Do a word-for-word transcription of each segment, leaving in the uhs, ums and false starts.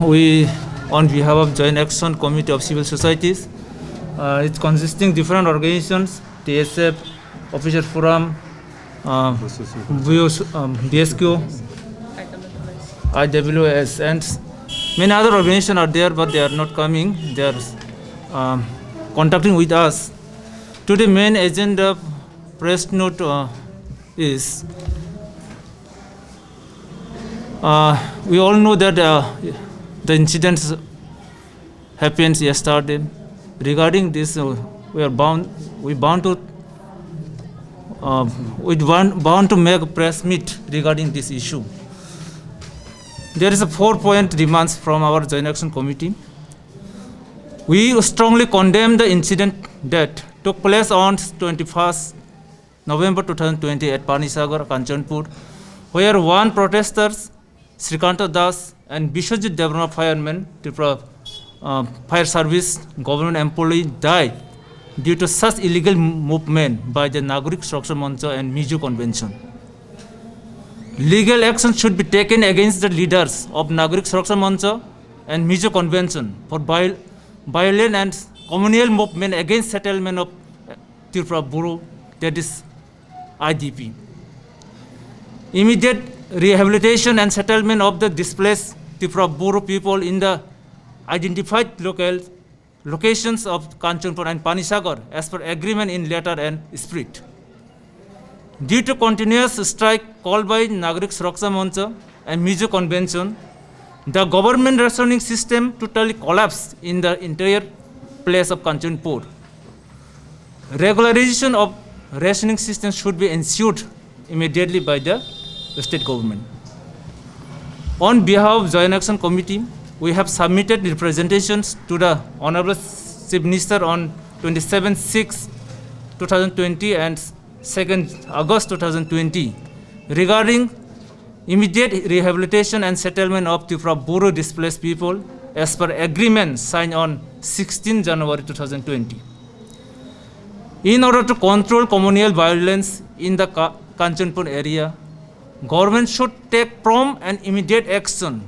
We, on behalf of Joint Action Committee of Civil Societies, uh, it's consisting different organizations, T S F, Officer Forum, uh, B S Q, um, B S Q, I W S, and many other organizations are there, but they are not coming. They are, um, contacting with us. Today, main agenda press note, uh, is, uh, we all know that, uh, the incidents happened yesterday. Regarding this, uh, we are bound, we bound to, uh, we bound, bound to make a press meet regarding this issue. There is a four-point demands from our Joint Action Committee. We strongly condemn the incident that took place on twenty-first November two thousand twenty at Panisagar, Kanchanpur, where one protesters, Srikanta Das and Biswajit Debbarma firemen, Tripura, uh, Fire Service government employee, died due to such illegal m-, movement by the Nagorik Suraksha Mancha and Mizo Convention. Legal action should be taken against the leaders of Nagorik Suraksha Mancha and Mizo Convention for viol-, violent and communal movement against settlement of, uh, Tripura Boro, that is I D P. Immediate rehabilitation and settlement of the displaced Tripura Boro people in the identified local locations of Kanchanpur and Panisagar as per agreement in letter and spirit. Due to continuous strike called by Nagorik Suraksha Mancha and Mizo Convention, the government rationing system totally collapsed in the entire place of Kanchanpur. Regularization of rationing system should be ensured immediately by the state government. On behalf of Joint Action Committee, we have submitted representations to the Honorable Chief Minister on twenty-seven six two thousand twenty and second August two thousand twenty regarding immediate rehabilitation and settlement of Tripura Boro displaced people as per agreement signed on sixteen January two thousand twenty. In order to control communal violence in the Ka-, Kanchanpur area, government should take prompt and immediate action.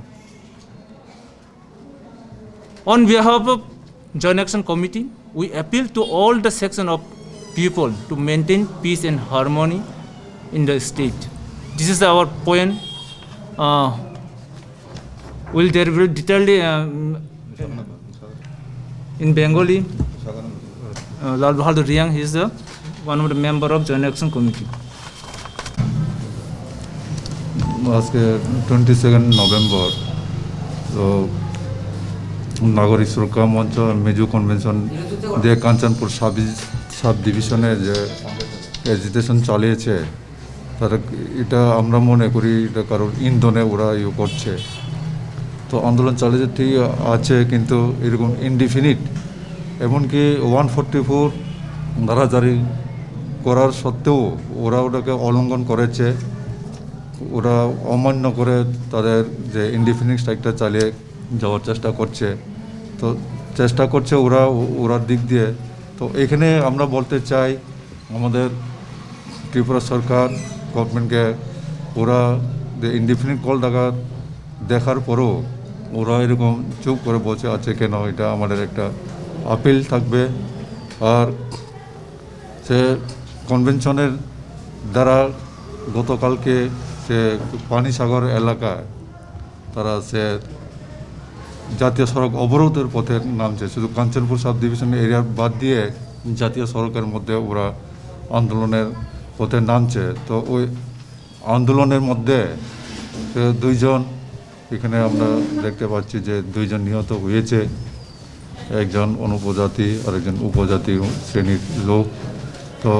On behalf of Joint Action Committee, we appeal to all the section of people to maintain peace and harmony in the state. This is our point. Uh, will there be detailed, um, in Bengali? Uh, Lal Bahadur Reang, he is the one of the member of Joint Action Committee. আজকে twenty second November, তো নাগরিক সুরক্ষা মঞ্চ, মিজো কনভেনশন যে Kanchanpur sub, sub ডিভিশনে যে এজিটেশন চালিয়েছে, তারা এটা আমরা মনে করি এটা কারোর ইন্ধনে ওরা ইয়ে করছে। তো আন্দোলন চালিয়ে ঠিক আছে, কিন্তু এরকম ইনডিফিনিট, এমনকি ওয়ান ফোরটি ফোর ধারা জারি করার সত্ত্বেও ওরা ওটাকে অলঙ্ঘন করেছে। ওরা অমান্য করে তাদের যে ইনডিফিনিট স্ট্রাইকটা চালিয়ে যাওয়ার চেষ্টা করছে। তো চেষ্টা করছে ওরা, ও-, ওরার দিক দিয়ে। তো এখানে আমরা বলতে চাই, আমাদের ত্রিপুরা সরকার, গভর্নমেন্টকে ওরা যে ইনডিফিনিট কল ডাকার দেখার পরেও ওরা এরকম চুপ করে বসে আছে কেন, এটা আমাদের একটা আপিল থাকবে। আর সে কনভেনশনের দ্বারা গতকালকে সে পানিসাগর এলাকায় তারা সে জাতীয় সড়ক অবরোধের পথে নামছে। শুধু কাঞ্চনপুর সাব ডিভিশন এরিয়া বাদ দিয়ে জাতীয় সড়কের মধ্যে ওরা আন্দোলনের পথে নামছে। তো ওই আন্দোলনের মধ্যে, এ, দুইজন, এখানে আমরা দেখতে পাচ্ছি যে দুইজন নিহত হয়েছে, একজন অনুপজাতি আর একজন উপজাতি শ্রেণীর লোক। তো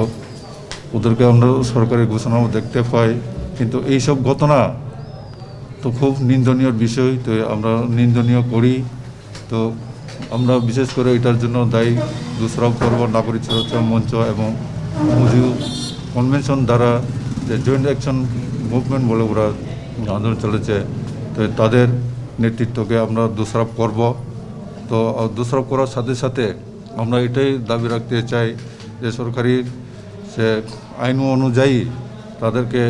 ওদেরকে আমরা সরকারি ঘোষণাও দেখতে পাই, কিন্তু এইসব ঘটনা তো খুব নিন্দনীয় বিষয়। তো আমরা নিন্দনীয় করি। তো আমরা বিশেষ করে এটার জন্য দায়ী দোষারোপ করব নাগরিক সুরক্ষা মঞ্চ এবং মিজো কনভেনশন দ্বারা যে জয়েন্ট অ্যাকশন মুভমেন্ট বলে ওরা আন্দোলন চলেছে, তো তাদের নেতৃত্বকে আমরা দোষারোপ করব। তো, আহ, দোষারোপ করার সাথে সাথে আমরা এটাই দাবি রাখতে চাই যে সরকারি যে আইন অনুযায়ী তাদেরকে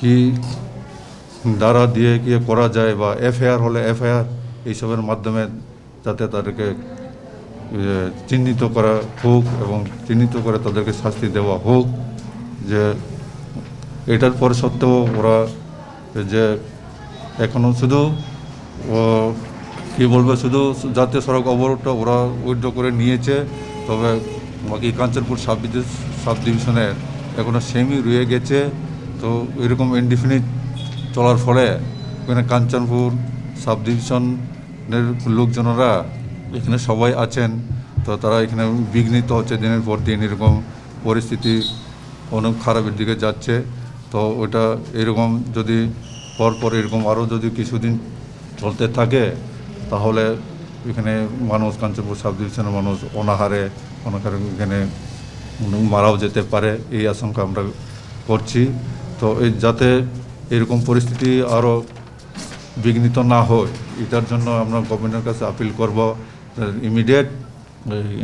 কি ধারা দিয়ে কি করা যায় বা এফআইআর হলে এফআইআর, এইসবের মাধ্যমে যাতে তাদেরকে, এ, চিহ্নিত করা হোক এবং চিহ্নিত করে তাদেরকে শাস্তি দেওয়া হোক। যে এটার পরে সত্ত্বেও ওরা যে এখনও শুধু, ও, কি বলবো, শুধু জাতীয় সড়ক অবরোধটা ওরা উইথড্র করে নিয়েছে, তবে বাকি কাঞ্চনপুর সাব ডিভিশনে এখনও সেমই রয়ে গেছে। তো এরকম ইনডিফিনিট চলার ফলে এখানে কাঞ্চনপুর সাব ডিভিশনের লোকজনরা এখানে সবাই আছেন, তো তারা এখানে বিঘ্নিত হচ্ছে দিনের পর দিন। এরকম পরিস্থিতি অনেক খারাপের দিকে যাচ্ছে। তো ওটা এরকম যদি পরপর এরকম আরও যদি কিছুদিন চলতে থাকে, তাহলে এখানে মানুষ, কাঞ্চনপুর সাব ডিভিশনের মানুষ অনাহারে, অনাহারে এখানে মারাও যেতে পারে, এই আশঙ্কা আমরা করছি। তো এই যাতে এরকম পরিস্থিতি আরও বিঘ্নিত না হয়, এটার জন্য আমরা গভর্নমেন্টের কাছে আপিল করব, ইমিডিয়েট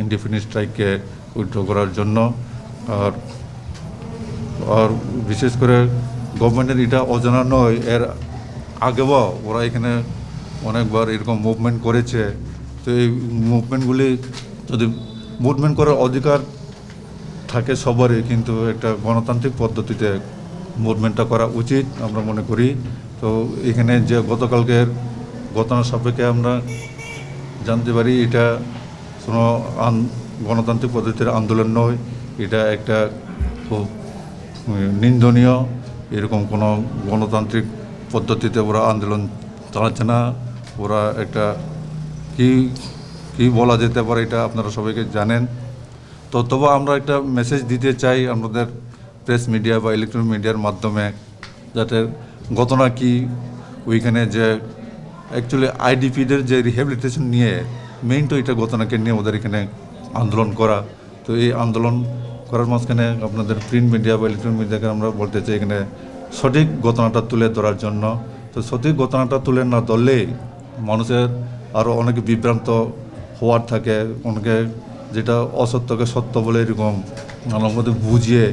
ইনডিফিনিট স্ট্রাইককে উইথড্র করার জন্য। আর আর বিশেষ করে গভর্নমেন্টের এটা অজানা নয়, এর আগেও ওরা এখানে অনেকবার এরকম মুভমেন্ট করেছে। তো এই মুভমেন্টগুলি যদি মুভমেন্ট করার অধিকার থাকে সবারই, কিন্তু একটা গণতান্ত্রিক পদ্ধতিতে মুভমেন্টটা করা উচিত আমরা মনে করি। তো এখানে যে গতকালকের ঘটনা সাপেক্ষে আমরা জানতে পারি, এটা কোনো আন-, গণতান্ত্রিক পদ্ধতির আন্দোলন নয়, এটা একটা খুব, উম, নিন্দনীয়। এরকম কোনো গণতান্ত্রিক পদ্ধতিতে ওরা আন্দোলন চালাচ্ছে না। ওরা একটা কি, কি বলা যেতে পারে, এটা আপনারা সবাইকে জানেন। তো তবু আমরা একটা মেসেজ দিতে চাই আমাদের প্রেস মিডিয়া বা ইলেকট্রনিক মিডিয়ার মাধ্যমে, যাতে ঘটনা কি ওইখানে যে অ্যাকচুয়ালি আইডিপিদের যে রিহ্যাবিলিটেশন নিয়ে, মেইন তো এটা ঘটনাকে নিয়ে ওদের এখানে আন্দোলন করা। তো এই আন্দোলন করার মাঝখানে আপনাদের প্রিন্ট মিডিয়া বা ইলেকট্রনিক মিডিয়াকে আমরা বলতে চাই, এখানে সঠিক ঘটনাটা তুলে ধরার জন্য। তো সঠিক ঘটনাটা তুলে না ধরলেই মানুষের আরও অনেকে বিভ্রান্ত হওয়ার থাকে, অনেকে যেটা অসত্যকে সত্য বলে এরকম নানান মধ্যে বুঝিয়ে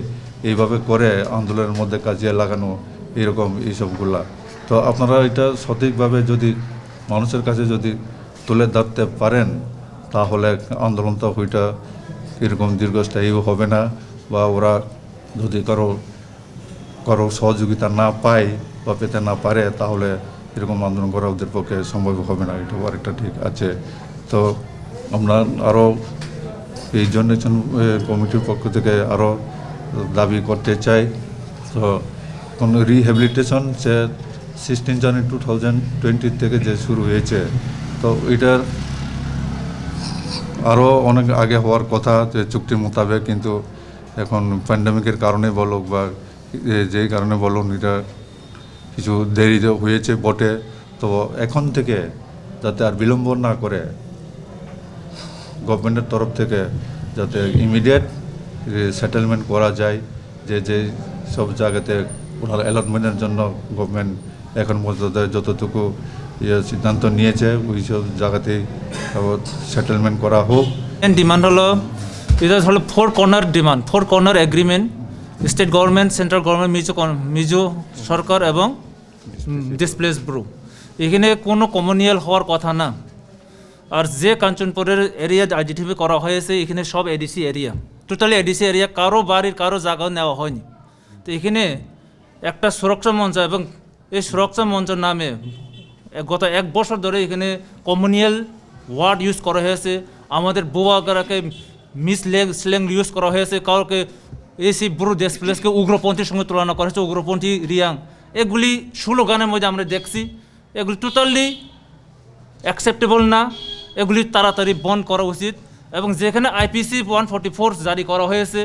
এইভাবে করে আন্দোলনের মধ্যে কাজিয়া লাগানো, এরকম এইসবগুলা। তো আপনারা এটা সঠিকভাবে যদি মানুষের কাছে যদি তুলে ধরতে পারেন, তাহলে আন্দোলনটা ওইটা এরকম দীর্ঘস্থায়ীও হবে না, বা ওরা যদি কারো, কারো সহযোগিতা না পায় বা পেতে না পারে, তাহলে এরকম আন্দোলন করা ওদের পক্ষে সম্ভব হবে না, এটাও আরেকটা ঠিক আছে। তো আমরা আরও এই জেনারেশন, এ, কমিটির পক্ষ থেকে আরও দাবি করতে চাই। তো এখন রিহ্যাবিলিটেশন সে সিক্সটিন জানুয়ারি টু থাউজেন্ড টোয়েন্টি থেকে যে শুরু হয়েছে, তো এটার আরও অনেক আগে হওয়ার কথা যে চুক্তি মোতাবেক, কিন্তু এখন প্যান্ডেমিকের কারণে বলুক বা, এ, যেই কারণে বলুন, এটা কিছু দেরি যে হয়েছে বটে। তো এখন থেকে যাতে আর বিলম্ব না করে গভর্নমেন্টের তরফ থেকে যাতে ইমিডিয়েট সেটেলমেন্ট করা যায়, যে যে সব জায়গাতে ওনার অ্যালটমেন্টের জন্য গভর্নমেন্ট এখন পর্যন্ত যতটুকু ইয়ে সিদ্ধান্ত নিয়েছে, ওই সব জায়গাতেই সেটেলমেন্ট করা হোক। মেইন ডিমান্ড হলো, এটা হলো four corner demand, four corner agreement, state government, central government, Mizo কর-, মিজো সরকার এবং ডিসপ্লেস ব্রু। এখানে কোনো কমিউনাল হওয়ার কথা না। আর যে কাঞ্চনপুরের এরিয়া আইডেন্টিফাই করা হয়েছে, এখানে সব ADC area, totally ADC area, কারো বাড়ির কারো জায়গাও নেওয়া হয়নি। তো এখানে একটা সুরক্ষা মঞ্চ এবং এই সুরক্ষা মঞ্চের নামে এ-, গত এক বছর ধরে এখানে কমিউনাল ওয়ার্ড ইউজ করা হয়েছে, আমাদের বুবাগরাকে মিস স্ল্যাং ইউজ করা হয়েছে, কাউকে এসি ব্রু ডিসপ্লেসকে উগ্রপন্থীর সঙ্গে তুলনা করা হয়েছে, উগ্রপন্থী রিয়াং, এগুলি স্লোগানের মধ্যে আমরা দেখছি। এগুলি টোটালি অ্যাকসেপ্টেবল না, এগুলি তাড়াতাড়ি বন্ধ করা উচিত। এবং যেখানে আইপিসি ওয়ান ফর্টি ফোর জারি করা হয়েছে,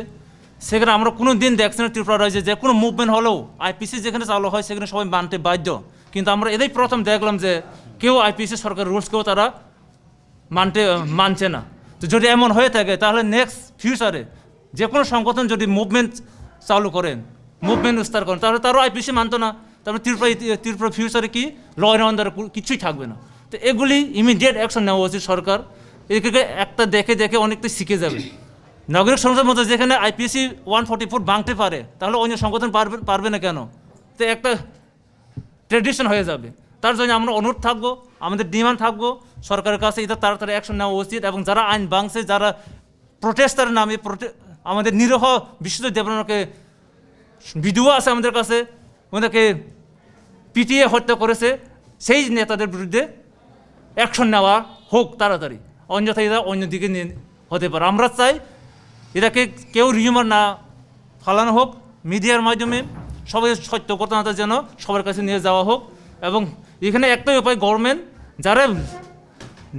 সেখানে আমরা কোনো দিন দেখছি না ত্রিপুরা রাজ্যে যে কোনো মুভমেন্ট হলেও আইপিসি যেখানে চালু হয় সেখানে সবাই মানতে বাধ্য। কিন্তু আমরা এটাই প্রথম দেখলাম যে কেউ আইপিসি সরকারের রুলসকেও তারা মানতে, মানছে না। তো যদি এমন হয়ে থাকে, তাহলে নেক্সট ফিউচারে যে কোনো সংগঠন যদি মুভমেন্ট চালু করেন, মুভমেন্ট স্টার্ট করেন, তাহলে তারও আইপিসি মানতো না। তারপরে ত্রিপুরা ইতি-, ত্রিপুরা ফিউচারে কি, ল অ্যান্ড অর্ডার কিছুই থাকবে না। তো এগুলি ইমিডিয়েট অ্যাকশন নেওয়া উচিত সরকার। এদিকে একটা দেখে দেখে অনেকটা শিখে যাবে। নাগরিক সমাজের মধ্যে যেখানে আইপিসি ওয়ান ফর্টি ফোর ভাঙতে পারে, তাহলে অন্য সংগঠন পারবে, পারবে না কেন? তো একটা ট্র্যাডিশন হয়ে যাবে। তার জন্য আমরা অনুরোধ থাকবো, আমাদের ডিমান্ড থাকবো সরকারের কাছে, এটা তাড়াতাড়ি অ্যাকশন নেওয়া উচিত। এবং যারা আইন ভাঙছে, যারা প্রোটেস্টার নামে প্রোটে-, আমাদের নিরীহ বিশ্বজিৎ দেববর্মাকে, ভিডিও আছে আমাদের কাছে, ওনাকে পিটিয়ে হত্যা করেছে, সেই নেতাদের বিরুদ্ধে অ্যাকশন নেওয়া হোক তাড়াতাড়ি, অন্যথায় এটা অন্যদিকে নিয়ে হতে পারে। আমরা চাই এটাকে কেউ রিউমার না ফালানো হোক, মিডিয়ার মাধ্যমে সবাই সত্য ঘটনাটা যেন সবার কাছে নিয়ে যাওয়া হোক। এবং এখানে একটাই উপায়, গভর্নমেন্ট যারা,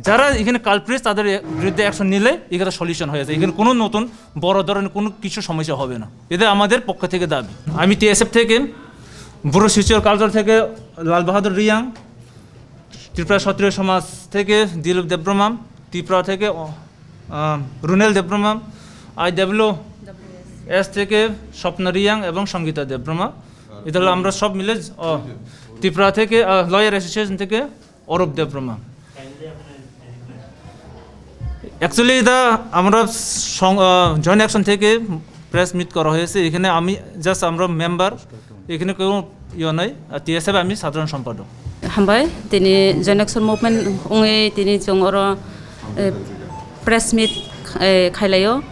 যারা এখানে কালপ্রিট, তাদের বিরুদ্ধে অ্যাকশন নিলে এখানে সলিউশন হয়ে যায়। এখানে কোনো নতুন বড় ধরনের কোনো কিছু সমস্যা হবে না, এটা আমাদের পক্ষ থেকে দাবি। আমি টিএসএফ থেকে, ব্যুরো সোশিয়াল কালচার থেকে লাল বাহাদুর রিয়াং, ত্রিপুরা ক্ষত্রিয় সমাজ থেকে দিলীপ দেববর্মা, ত্রিপুরা থেকে আহ, রুনেল দেববর্মা, আইডাব্লিউ এস থেকে স্বপ্ন রিয়াং এবং সঙ্গীতা দেববর্মা। এটা হলো আমরা সব মিলে, ও, ত্রিপুরা থেকে লয়ার অ্যাসোসিয়েশন থেকে অরূপ দেববর্মা। অ্যাকচুয়ালি এটা আমরা জয়েন্ট অ্যাকশন থেকে প্রেস মিট করা হয়েছে। এখানে আমি জাস্ট, আমরা মেম্বার, এখানে কেউ ইয়ে নাই। আর টিএসএফ আমি সাধারণ সম্পাদক। Hambai, tini Joint Action Movement wngwi tini chwng oro, eh, press meet, eh, khailaio.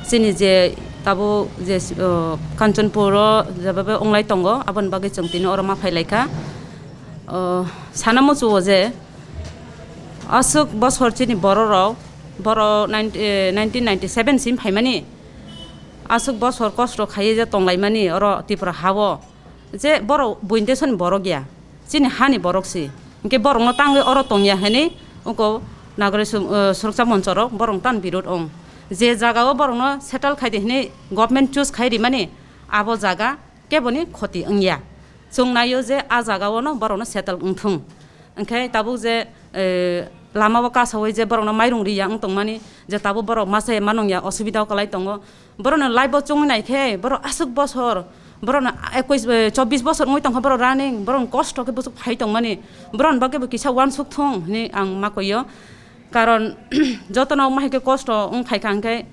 Chini je tabuk je, oh, Kanchanpur o jebabe wnglai tongo, aboni bagwi chwng tini oro ma phailaikha. Oh, sana muchuo je aswk bosor chini bororok, boro nine-, eh, nineteen ninety-seven sim phaimani, aswk bosor kosto khaiwi je tonglaimani oro Tripura ha-o. Je borok buini desoni borok ya, chini hani borok si, hinkhe borokno tangwi oro tongya hinwi ungko nagori su-, uh, suruksa monchorok borok tang birod ong. Je jagao borokno settle khaidi hinwi government choose khai rimani, abo jaga keboni khoti wngya. Chwng naio je a jagaono borokno settle wngthung. Hinkhe tabuk je, eh, lamao kasawi je borokno mairung riya wng tongmani, je tabuk borok masa manung ya, osubida o kwlai tongo. Borokno life o chongwi nai khe, borok aswk bosor, borokno ekkuish, eh, chobbish bosor wngwi tongkha borok running, borokno kosto khe bwswk phai tongmani, borokni bagwi bo kisa uansuk thung hinwi ang ma koio. Karon jotono ma hai khe kosto wng phai kha, hwnkhe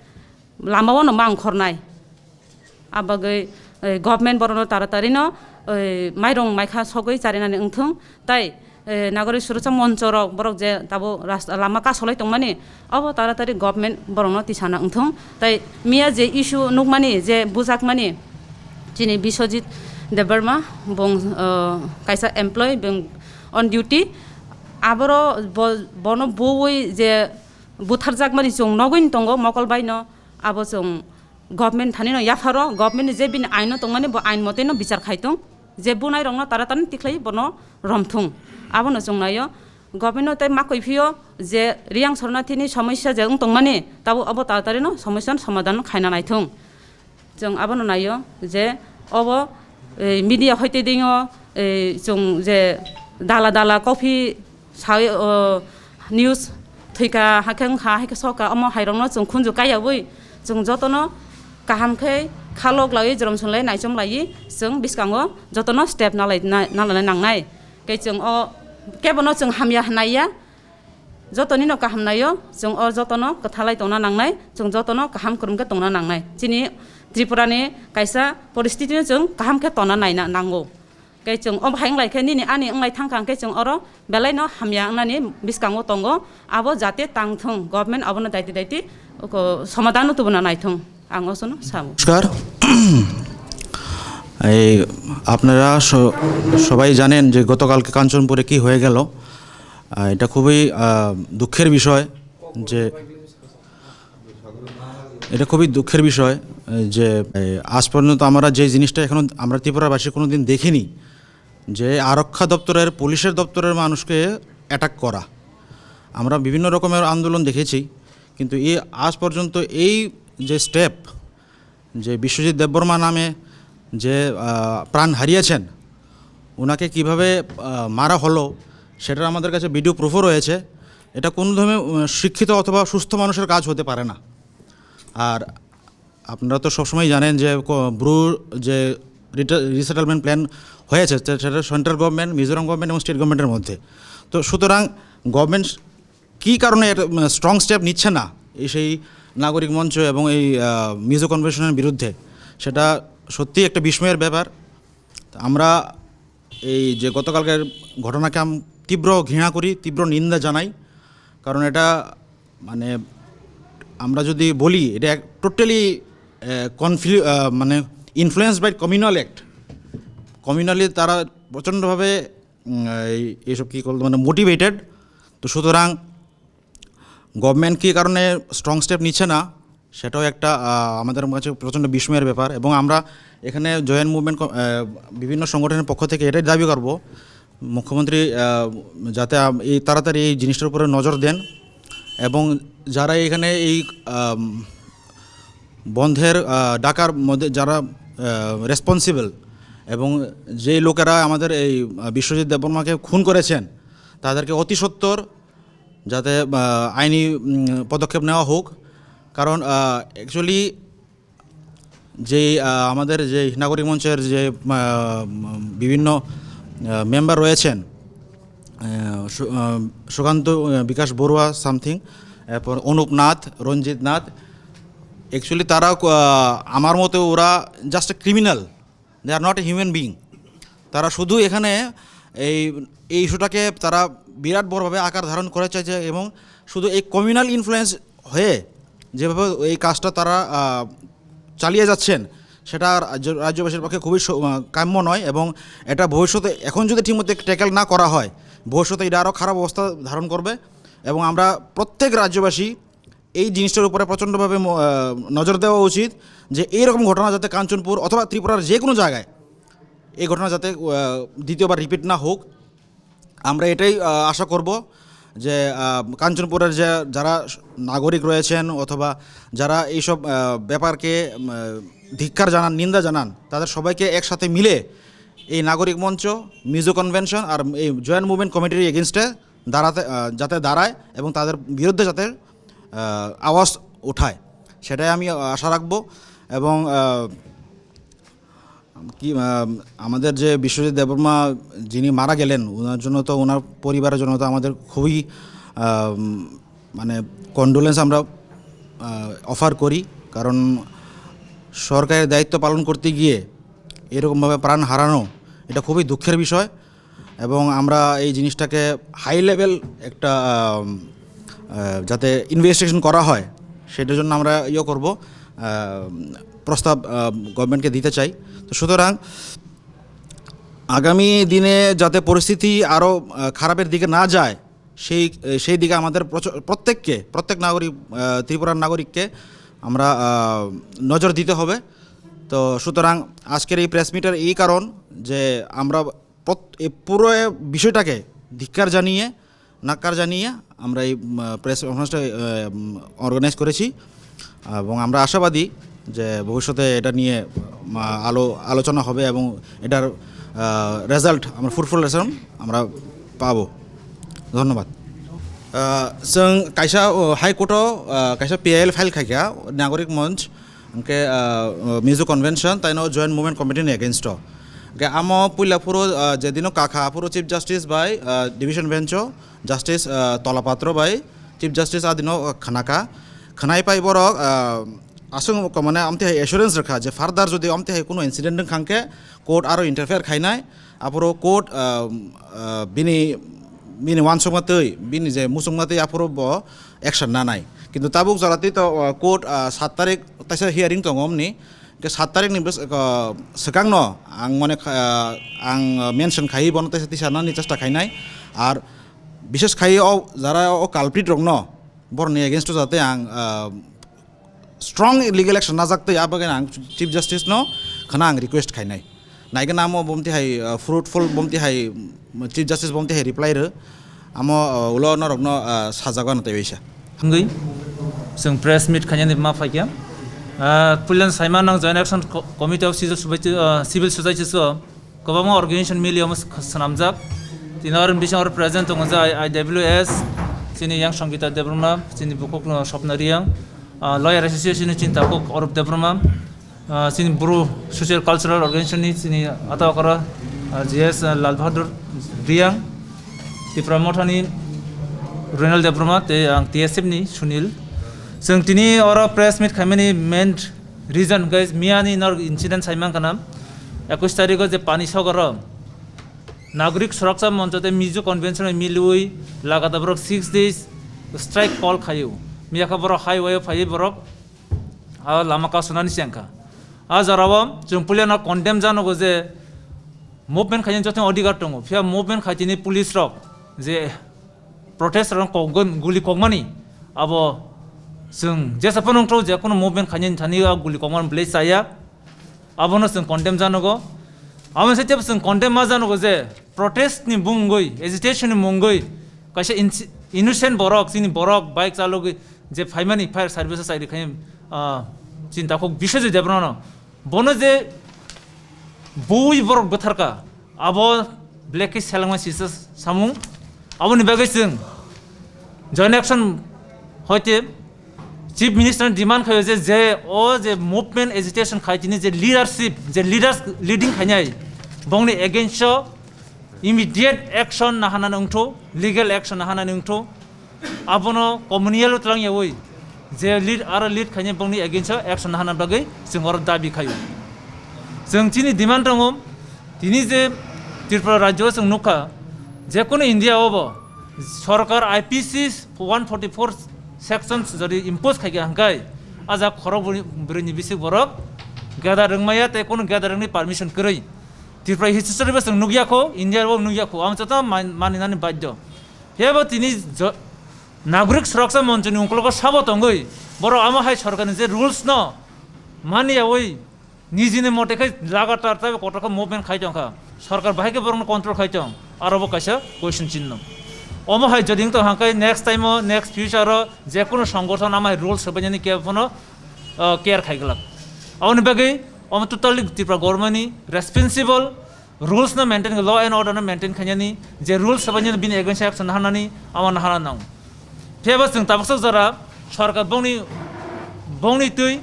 lamao no ma ongkhornai. A bagwi, eh, government borokno taratarino, eh, mairung maikha sogwi charinani wngthung, tai eh, nagori suruksa monchorok borok je tabuk rasta lama kasolai tongmani, abo taratari government borokno tisana wngthung. Tai miya je issue nukmani, je bujakmani, chini Biswajit Debbarma, bong, eh, kaisa employee, bong on duty, aboro bo-, bono buwi je butharjakmani chwng nogwini tongo mokol baino, abo chwng government thani no yapharo, government ni je bini ain no tongmani bo ain mote no bichar khai tong, je bunai rok no tara tara tikhlai bono romthung, abono chwng naio. Government no tei makoi phio je Riyang Sornathi ni somosya je wng tongmani, tabuk abo tara tari no somosya no somadhan khaina naithung. Chwng abono naio je obo, eh, media hoite deingo, eh, chwng je dala dala copy Sawi, o, news thwika, hakhe wngkha, hakhe soka, omo hairokno chwng khunju kaiyaui, chwng jotono kaham khe khalok laiwi, jwrwm swng lai, naichom laiwi, chwng bwskango jotono step nalai, na-, nalai nangnai. Khe chwng o kebono chwng hamya naiya, jotonino kaham naio, chwng o jotono kwthalai tongna nangnai, chwng jotono kaham kwrwng khe tongna nangnai. Chini Tripurani kaisa poristitino chwng kaham khe tongna naina nango. Khe chwng o bahai wng lai khe nini ani wng lai thang kha, hwnkhe chwng oro belai no hamya wngnani bwskango tongo, abo jate tang thung, government abono daiti daiti oko somadhan no tubuna naithung, ang osono sao. নমস্কার। এই আপনারা স-, সবাই জানেন যে গতকালকে কাঞ্চনপুরে কি হয়ে গেল। আহ, এটা খুবই, আহ, দুঃখের বিষয় যে এটা খুবই দুঃখের বিষয়, এ, যে, এ, আজ পর্যন্ত আমরা যে জিনিসটা এখনো আমরা ত্রিপুরাবাসী কোনোদিন দেখিনি, যে আরক্ষা দপ্তরের, পুলিশের দপ্তরের মানুষকে অ্যাটাক করা। আমরা বিভিন্ন রকমের আন্দোলন দেখেছি, কিন্তু এই আজ পর্যন্ত এই যে স্টেপ, যে বিশ্বজিৎ দেববর্মা নামে যে, আহ, প্রাণ হারিয়েছেন, ওনাকে কিভাবে, আহ, মারা হলো, সেটার আমাদের কাছে ভিডিও প্রুফও রয়েছে। এটা কোনো ধরনের, উম, শিক্ষিত অথবা সুস্থ মানুষের কাজ হতে পারে না। আর আপনারা তো সবসময় জানেন যে ক-, ব্রু যে রিটা-, রিসেটেলমেন্ট প্ল্যান হয়েছে, সে-, সেটা সেন্ট্রাল গভর্নমেন্ট, মিজোরাম গভর্নমেন্ট এবং স্টেট গভর্নমেন্টের মধ্যে। তো সুতরাং গভর্নমেন্ট কী কারণে এটা, উম, স্ট্রং স্টেপ নিচ্ছে না এই সেই নাগরিক মঞ্চ এবং এই, আহ, মিজো কনভেনশনের বিরুদ্ধে, সেটা সত্যিই একটা বিস্ময়ের ব্যাপার। আমরা এই যে গতকালকের ঘটনাকে আম-, তীব্র ঘৃণা করি, তীব্র নিন্দা জানাই। কারণ এটা, মানে, আমরা যদি বলি, এটা টোটালি কনফিউ মানে ইনফ্লুয়েন্সড বাই কমিউনাল অ্যাক্ট। কমিউনালি তারা প্রচণ্ডভাবে, উম, এই এইসব কী বলতো, মানে, মোটিভেটেড। তো সুতরাং গভর্নমেন্ট কী কারণে স্ট্রং স্টেপ নিচ্ছে না, সেটাও একটা, আহ, আমাদের কাছে প্রচণ্ড বিস্ময়ের ব্যাপার। এবং আমরা এখানে জয়েন্ট মুভমেন্ট ক-, আহ, বিভিন্ন সংগঠনের পক্ষ থেকে এটাই দাবি করব, মুখ্যমন্ত্রী, আহ, যাতে আম-, এই তাড়াতাড়ি এই জিনিসটার উপরে নজর দেন এবং যারা এখানে এই, আম, বন্ধের, আহ, ডাকার মধ্যে যারা, আহ, রেসপন্সিবল এবং যে লোকেরা আমাদের এই, আহ, বিশ্বজিৎ দেববর্মাকে খুন করেছেন, তাদেরকে অতি সত্বর যাতে, আহ, আইনি, উম, পদক্ষেপ নেওয়া হোক। কারণ, আহ, অ্যাকচুয়ালি যে, আহ, আমাদের যে নাগরিক মঞ্চের যে, আহ, উম, বিভিন্ন, আহ, মেম্বার রয়েছেন, আহ, সু-, আহ, সুকান্ত, আহ, বিকাশ বড়ুয়া সামথিং, এরপর অনুপ নাথ, রঞ্জিত নাথ, অ্যাকচুয়ালি তারা, আহ, আমার মতে ওরা just criminal. They are not a human being. তারা শুধু এখানে এই, এই ইস্যুটাকে তারা বিরাট বড়ভাবে আকার ধারণ করে চাইছে এবং শুধু এই কমিউনাল ইনফ্লুয়েন্স হয়ে যেভাবে এই কাজটা তারা, আহ, চালিয়ে যাচ্ছেন, সেটা রাজ্য-, রাজ্যবাসীর পক্ষে খুবই স-, আহ, কাম্য নয়। এবং এটা ভবিষ্যতে এখন যদি ঠিকমতো ট্যাকল না করা হয়, ভবিষ্যতে এটা আরও খারাপ অবস্থা ধারণ করবে। এবং আমরা প্রত্যেক রাজ্যবাসী এই জিনিসটার উপরে প্রচণ্ডভাবে ম-, আহ, নজর দেওয়া উচিত যে এইরকম ঘটনা যাতে কাঞ্চনপুর অথবা ত্রিপুরার যে কোনো জায়গায় এই ঘটনা যাতে, আহ, দ্বিতীয়বার রিপিট না হোক। আমরা এটাই, আহ, আশা করব যে, আহ, কাঞ্চনপুরের যে যারা নাগরিক রয়েছেন অথবা যারা এইসব, আহ, ব্যাপারকে, উম, আহ, ধিক্কার জানান, নিন্দা জানান, তাদের সবাইকে একসাথে মিলে এই নাগরিক মঞ্চ, মিজো কনভেনশন আর এই জয়েন্ট মুভমেন্ট কমিটির এগেনস্টে দাঁড়াতে, আহ, যাতে দাঁড়ায় এবং তাদের বিরুদ্ধে যাতে, আহ, আওয়াজ ওঠায়, সেটাই আমি আশা রাখবো। এবং, আহ, কি, আহ, আমাদের যে বিশ্বজিৎ দেববর্মা যিনি মারা গেলেন, ওনার জন্য তো, ওনার পরিবারের জন্য তো আমাদের খুবই, আহ, মানে, কন্ডোলেন্স আমরা, আহ, অফার করি। কারণ সরকারের দায়িত্ব পালন করতে গিয়ে এরকমভাবে প্রাণ হারানো, এটা খুবই দুঃখের বিষয়। এবং আমরা এই জিনিসটাকে হাই লেভেল একটা, আম, আহ, যাতে ইনভেস্টিগেশন করা হয়, সেটার জন্য আমরা ইয়ে করব, আহ, প্রস্তাব, আহ, গভর্নমেন্টকে দিতে চাই। তো সুতরাং আগামী দিনে যাতে পরিস্থিতি আরও, আহ, খারাপের দিকে না যায়, সেই, সেই দিকে আমাদের প্রচ-, প্রত্যেককে, প্রত্যেক নাগরিক, আহ, ত্রিপুরার নাগরিককে আমরা, আহ, নজর দিতে হবে। তো সুতরাং আজকের এই প্রেস মিটের এই কারণ যে আমরা প্রত-, এই পুরো বিষয়টাকে ধিক্কার জানিয়ে, নাক্কার জানিয়ে আমরা এই, উম, প্রেস কনফারেন্সটা, আহ, উম, অর্গানাইজ করেছি এবং আমরা আশাবাদী যে ভবিষ্যতে এটা নিয়ে, উম, আলো-, আলোচনা হবে এবং এটার, আহ, রেজাল্ট আমরা, ফ্রুটফুল রেজাল্ট আমরা পাবো। ধন্যবাদ। আহ, जों kaisa, uh, High Court-o, uh, kaisa P I L file khaikha, Nagorik Monch, hwnkhe, uh, uh, Mizo Convention, taino Joint Movement Committee ni against-o. Hwnkhe amo puila phuru, uh, jedino kakha, aphuru Chief Justice bai, uh, Division Bench-o Justice, uh, Tolapatro bai Chief Justice adino, uh, khnakha. Khnai pai borok, uh, aswk mane amtwi hai assurance rwkha je further jodi amtwi hai kuno incident wngkha hwnkhe court aro interfere khainai. Aphuru court, ah, ah, bini, bini uansukma twi, bini je muchungma twi aphuru bo action nanai. Kintu tabuk jora twi to, ah, court, ah, sat tarik taisa hearing tongo omni. Ke sat tarik ni bwswk, ah, swkang no ang mane kha-, ah, ang mention khai bono taisa tisa nani chesta khainai. Ar bishes khai o jara o culprit rok no borni against o jate ang, ah, strong legal action najak twi, abagwi ang Chief Justice no khana ang request khainai. Naigwna amo bomti hai, uh, fruitful bomti hai, um, Chief Justice bomti hai reply rw. Amo, uh, ulo norokno, uh, sajagano tei waisa. Wngwi chwng press meet khainani ma phaikha. Uh, puilan saima nang Joint Action Co-, Committee of Civil Society, uh, Civil Society so kwbangma organization mili omo s-, swnamjak. Tini oro bising oro present tongo je I W S, chini Yang Sangita Debbarma, chini bukhuk no Swapna Reang, ah, Lawyer Association ni chini tabuk Arup Debbarma, ah, chini Bru Social Cultural Organization ni chini ata okra, ah, G S Lal Bahadur Reang, Tipra Motha ni Renal Debbarma, tei ang T S F ni Sunil. Chwng tini oro press meet khaimani main reason hwnkhe miyani nor incident saiman kana, ekush tarikh o je pani sogoro, Nagorik Suraksa Moncho tei Mizo Convention bai miliwi lagatar borok six days strike call khaio. Miyakha borok highway o phaiwi borok, ah, lama kasunani chengkha. Ah, jorao chwng puilano condemn janogo je movement khaina joto odhikar tongo. Phiya movement khaitini police rok je protest rok kokgwi guli kokmani, abo chwng jesa phano wngthok je kono movement khainani thani o guli kokmani belai chaya. Abono chwng condemn janogo. Abo se tebo chwng condemn ma janogo je protest ni mungwi, agitation ni mungwi kaisa insi-, innocent borok, chini borok bike chalogwi je phaimani fire service o chakri khaim, ah, chinta kok Biswajit Debbarmano. Bono je bui borok bwtharka, abo black case selengma sisa samung. Aboni bagwi chwng Joint Action hoite Chief Minister ni demand khaio je, je o je movement agitation khai tini je leadership, je leaders leading khainai, bongni against o immediate action nahanani wngthu, legal action nahanani wngthu. Abono communal o twlang yawi je lead aro lead khainai bongni against o action nahana bagwi chwng oro dabi khaio. Chwng chini demand tongo, tini je Tripura rajyo o chwng nukha, je kono India o bo sorkar I P C one forty four sections jodi impose khaikha hwnkhe, a jak khorok bwrwi-, bwrwini bisik borok gather wngmaya tei kono gather wngni permission kwrwi. Tripura history bo chwng nukya kho, India bo nukya kho, ang joto man-, maninani badhyo. Phiya bo tini jo-, Nagorik Suraksa Monchoni ungkologo sabo tongwi, borok amo hai sorkarni je rules no maniyawi nijini mote khai lagatar tei kotor khe movement khai tongkha. Sorkar bahai khe borokno control khai tong, aro bo kaisa question chinno. Omo hai jodi wngtong hangkai next time o, next future o je kono songgothon amo hai rules swbainani kebo phano, uh, care khai glak. Aboni bagwi omo totally Tripura government ni responsible. Rules no maintain, law and order no maintain khainani, je rules swbainani bini against action naharnani, amo nahara nang. Phiya bo chwng tabuksa jora sorkar bongni, bongni twi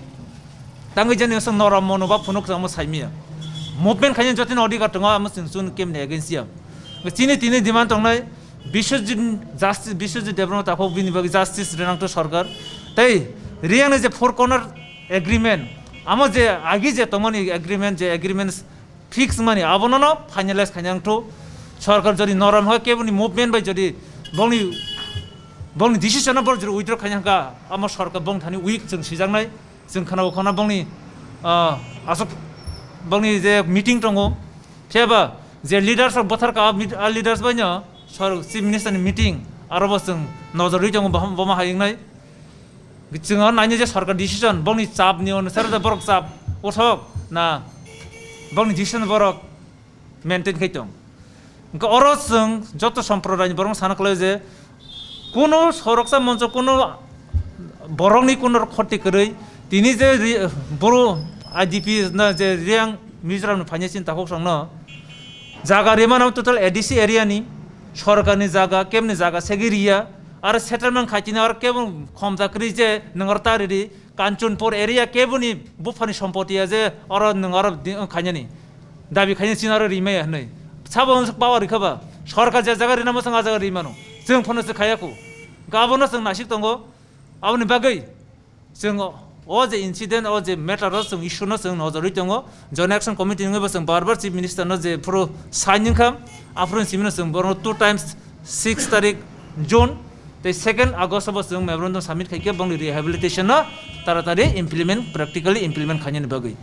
tangwi jani aswk norom mono ba phunuk chamo saimiya. Movement khainani jotoni odhikar tongo, amo chwng chun kemni against ya. Chini tini demand tongnai Biswajit justice, Biswajit Debbarma takhok bini bagwi justice rinang to sorkar. Tei riyangni je four corner agreement, amo je agi je tongmani agreement, je agreement fix mani abono no finalize khaina wngthu. Sorkar jodi norom hoi keboni movement bai jodi bongni, bongni decision no bor jodi withdraw khaina hwnkha, amo sorkar bong thani weak chwng sijaknai, chwng khana khana bongni, ah, asok bongni je meeting tongo, phiya ba je leaders rok bwthar ka, a meet-, a leaders bai no sor chief minister ni meeting aro bo chwng nojor ri tongo, boham-, bomo hai wngnai. Chwng oro nainai je sorkar decision, bongni chap ni onusare da borok chap uthok na bongni decision borok maintain khai tong. Hwnkhe oro chwng joto somprodai ni borok sana khlai je kuno soroksa moncho kuno borokni kuno khoti kwrwi tini je ri-, boro I D P na je Reang Mizoram ni phainai chini takhuk songno jaga rimano total A D C area ni sorkar ni jaga kemni jaga segwi riya. Aro settlement khaitini aro kebo khomjakri je nwng oro ta riri Kanchanpur area keboni buphani sompoti ya je oro nwng oro di-, khainani dabi khainani chini oro rimaya hwnwi. Sabo wngsa power rikha ba sorkar je jaga rina mwsang a jaga rimano chwng phano se khaya khu. Abono chwng nasik tongo. Aboni bagwi chwng o je incident, o je matter o chwng issue no chwng nojorwi tongo. Joint Action Committee wngwi bo chwng bar bar Chief Minister no je phuru sign wngkha, aphuru simino chwng borokno two times six tarik June tei second August o bo chwng memorandum submit khaikhe bongni rehabilitation no taratari implement, practically implement khainani bagwi.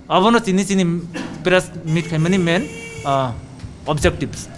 Abono chini, chini press meet khaimani main, ah, objectives.